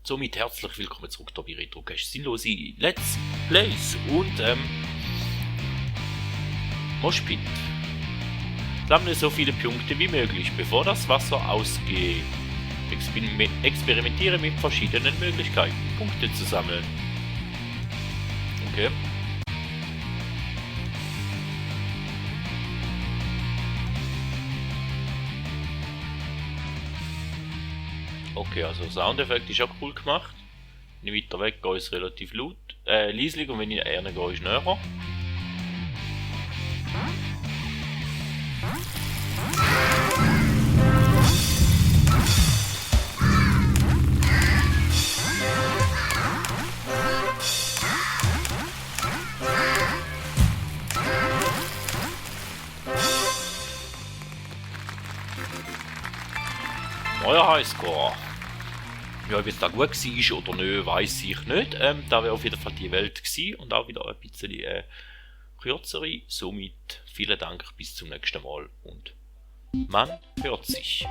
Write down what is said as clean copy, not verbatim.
Somit herzlich willkommen zurück hier bei Retrocast Sinnlose Let's Plays und Moshpit. Sammle so viele Punkte wie möglich, bevor das Wasser ausgeht. Experimentiere mit verschiedenen Möglichkeiten, Punkte zu sammeln. Okay. Okay, also Soundeffekt ist auch cool gemacht. Wenn ich weiter weg gehe, ist es relativ laut, leislich, und wenn ich näher gehe, ist es näher. Neuer Highscore. Ja, ob es da gut war oder nicht, weiss ich nicht. Da wäre auf jeden Fall die Welt gewesen und auch wieder ein bisschen kürzere. Somit vielen Dank, bis zum nächsten Mal und man hört sich.